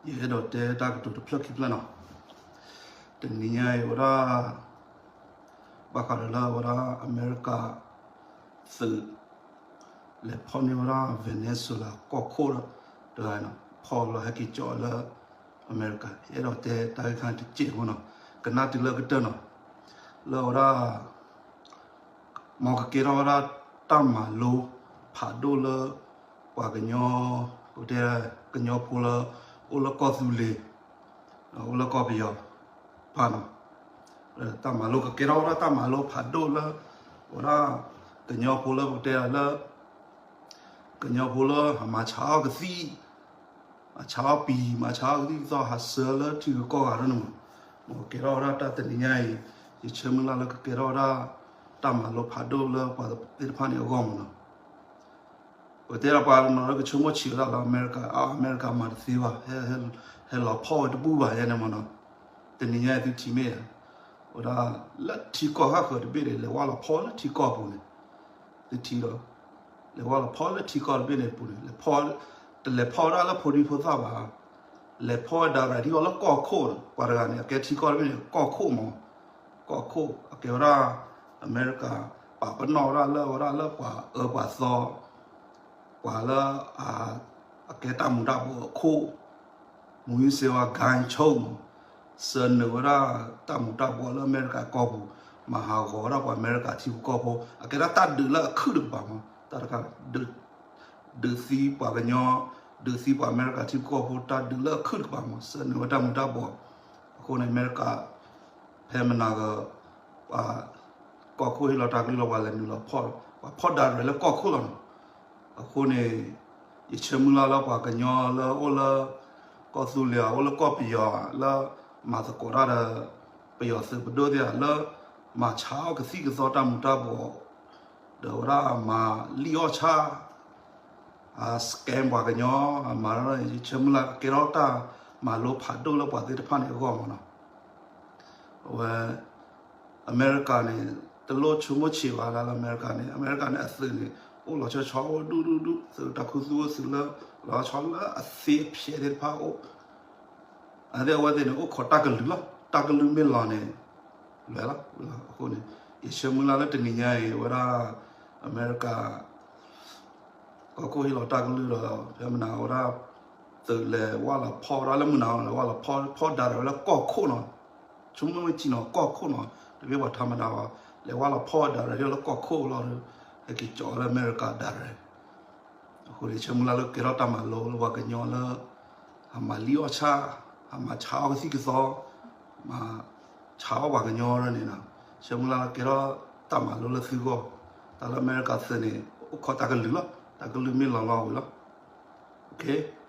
ယအဲၣ်ဒိးတဲတၢ်ကတိၤတဖျၢၣ်ခံဖျၢၣ်နီၤ. တနံၤညါအံၤဝဲဒၣ် ဘၣ်ဃးဒီးလၢအဝဲဒၣ်အမဲရကၤသုး လဲၤဖီၣ်န့ၢ်ဝဲဒၣ် Venezuela ကီၢ်ခိၣ်တဂၤနီၤ, ဖီၣ်လီၤဟဲက့ၤကၠီလၢအမဲရကၤ, ယအဲၣ်ဒိးတဲတၢ်ဂ့ၢ်ခါတစဲးဖိနီၤ, ကနၣ်တုၤလၢကတၢၢ်နီၤ, လၢအဝဲဒၣ် မ်ကကဲထီၣ်ဝဲဒၣ်တၢ်မၤလိဖးဒိၣ်လၢ ပှၤကညီ, ပတဲ ကညီဖိလၢ အိၣ်လၢကီၢ်သူလ့ၤ, အိၣ်လၢကီၢ်ပယီၤတဖၣ်နီၤ, တၢ်မၤလိကကဲထီၣ်ဝဲဒၣ်တၢ်မၤလိဖးဒိၣ်လၢ ဝဲဒၣ် ကညီဖိလၢပတဲလၢ ကညီဖိလၢအမၤဆါအီၣ်ကသံၣ်, မၤဆါအီၣ်ပံၤ, မၤဆါအီၣ်ကသံၣ်ကသီ ဟးဆှၢလၢထံဂုၤကီၢ်ဂၤဒ်န့ၣ်မး, မ်ကကဲထီၣ်ဝဲဒၣ်တၢ်တနံၤညါအံၤ, ယဆၢမုၢ်လၢ်လၢကကဲထီၣ်ဝဲဒၣ် တၢ်မၤလိဖးဒိၣ်လၢပှၤသ့ၣ်တဖၣ်န့ၣ်အဂီၢ်မးနီၤ. ပတဲဒီးပှၤတနီၤလၢကဆိကမိၣ်ဆံးဝဲဒၣ်လၢအမဲရကၤ, အမဲရကၤမၤတသ့ဘၣ်, ဟဲလီၤဖီၣ်ဝဲတဘူၣ်ဘၣ်ယဲန့ၣ်မးနီၤ. တနံၤညါအံၤသုထံၣ်မ့ၢ်ဧါ, ဝဲဒၣ် လၢထံကီၢ်ဃၣ်ဃၢၤတဘ့ၣ်န့ၣ် လဲၤဝဲလီၤဖီၣ်လၢထံကီၢ်ပူၤန့ၣ်, သုထံၣ်ဒီး လဲၤဝဲလီၤဖီၣ်လၢထံကီၢ်တဘ့ၣ်န့ၣ်ပူၤန့ၣ်, တလဲၤဖီၣ်ဝဲဒၣ်လၢဖိဒံဖိသၣ်ဘၣ်, လဲၤဖီၣ်ဝဲဒၣ်ရၤထံအီၤလၢကီၢ်ခိၣ်, ပှၤတဂၤန့ၣ် အကဲထံကီၢ်တဘ့ၣ်န့ၣ် ကီၢ်ခိၣ်မး, ကီၢ်ခိၣ် အကဲဝဲဒၣ် အမဲရကၤ ပာ်ပနီၣ်ဝဲဒၣ်လၢအဝဲဒၣ်လၢပှၤအၢပှၤသီ, ပှၤလၢ အကဲတၢ်မူၤတၢ်ဘှီးအခိၣ်, မူၤယံစ့ဝါ ဂိုဏ်းချုပ်မး, ဆှၢနုာ်ဝဲဒၣ်တၢ်မူၤတၢ်ဘှီးလၢအမဲရကၤကီၢ်ပူၤ, မၤဟးဂီၤဝဲဒၣ်ပှၤအမဲရကၤထံဖိကီၢ်ဖိ, အကဲဒၣ်တၢ်ဒုးလၢအခုၣ်တကပၤမး, တၢ်တခါ ဒုးသံပှၤကညီ, ဒုးသံပှၤအမဲရကၤထံဖိကီၢ်ဖိ တၢ်ဒုးလၢအခုၣ်တကပၤမး, ဆှၢနုာ်ဝဲတၢ်မူၤတၢ်ဘှီး, အဃိန့ၣ် အမဲရကၤ ဖဲမနၤဂၤ ပှၤ ကီၢ်ခိၣ်ဟ့ၣ်လီၤတၢ်ကလုၢ်လီၤ ပှၤလဲၤနုာ်လီၤဖီၣ်, ပှၤဖီၣ်ဒၣ်ရဲၣ်လၢကီၢ်ခိၣ်လီၤနီၤ. အဃိန့ၣ် ယဆၢမုၢ်လၢ်လၢပှၤကညီလၢအိၣ်လၢ ကီၢ်သူလ့ၤဧါ အိၣ်လၢကီၢ်ပယီၤဧါ လၢမၤသကိးတၢ်ဒီး ပယီၤသုးပဒိၣ်သ့ၣ်ဧါ လၢမၤဆါအီၣ်ကသံၣ်ကသီတၢ်မူၤတၢ်ဘှီး ဒီးဝဲဒၣ်မၤလံၣ်အီၣ်ဆၣ် scam ပှၤကညီ, မၤဒီး ယဆၢမုၢ်လၢ်ကကဲထီၣ်တၢ်မၤလိဖးဒိၣ်လၢပှၤသ့ၣ်တဖၣ်န့ၣ်အဂီၢ်မးနီၤ. အဝဲ အမဲရကၤန့ၣ် တလိၣ်ဆိကမိၣ်ဆံးဘၣ်ဒၣ်လၢအမဲရကၤန့ၣ်, အမဲရကၤန့ၣ်အသုးန့ၣ် အိၣ်လီၤဆီဆီအိၣ်ဒူၣ်ဒူၣ်ဒူၣ်, သုးတၢ်ခူသူၣ်အိၣ်သုးလၢ လီၤဆီလၢအသ့အဖျဲးသ့ၣ်တဖၣ်အိၣ်, အသ့ၣ်အဝဲသ့ၣ်န့ၣ် အိၣ်ခိးတၢ်ကလုၢ်လီၤ, တၢ်ကလုၢ်မ့ၢ်လီၤန့ၣ် လွဲၤလီၤ. အဃိန့ၣ် ယဆၢမုၢ်လၢ်လၢတနံၤညါအံၤ ဝဲဒၣ် အမဲရကၤ ကီၢ်ခိၣ်ဟ့ၣ်လီၤတၢ်ကလုၢ်ဒီး ဖဲမနၤဝဲဒၣ် သုးလဲၤဝဲလီၤဖီၣ်ဝဲဒၣ်လၢမုၢ်နၤ လဲၤဝဲလီၤဖီၣ် ဖီၣ်ဒၣ်ရဲၣ်လၢကီၢ်ခိၣ်နီၤ, ဆိကမိၣ်ဝဲကံနီၤ ကီၢ်ခိၣ်နီၤ, တမ့ၢ်ပှၤထးမတၤဘၣ်, လဲၤဝဲလီၤဖီၣ်ဒၣ်ရဲၣ်လၢကီၢ်ခိၣ်လီၤဒီး ဟဲက့ၤကၠီလၢအမဲရကၤဒၣ်ရဲၣ် အဃိန့ၣ် ဆၢမုၢ်လၢ်လၢကကဲထီၣ်တၢ်မၤလိလၢပှၤကညီလၢ အမၤလံၣ်အီၣ်ဆၣ်, အမၤဆါအီၣ်ကသံၣ်ကသီ, မၤဆါအီၣ်ပှၤကညီန့ၣ်, ဆၢမုၢ်လၢ်လၢကဲထီၣ်တၢ်မၤလိလၢသုဂီၢ်, တၢ်လၢအမဲရကၤသုးန့ၣ် အိၣ်ခိးတၢ်ကလုၢ်လီၤ, တၢ်ကလုၢ်မ့ၢ်လီၤလီၤဝံၤလီၤ.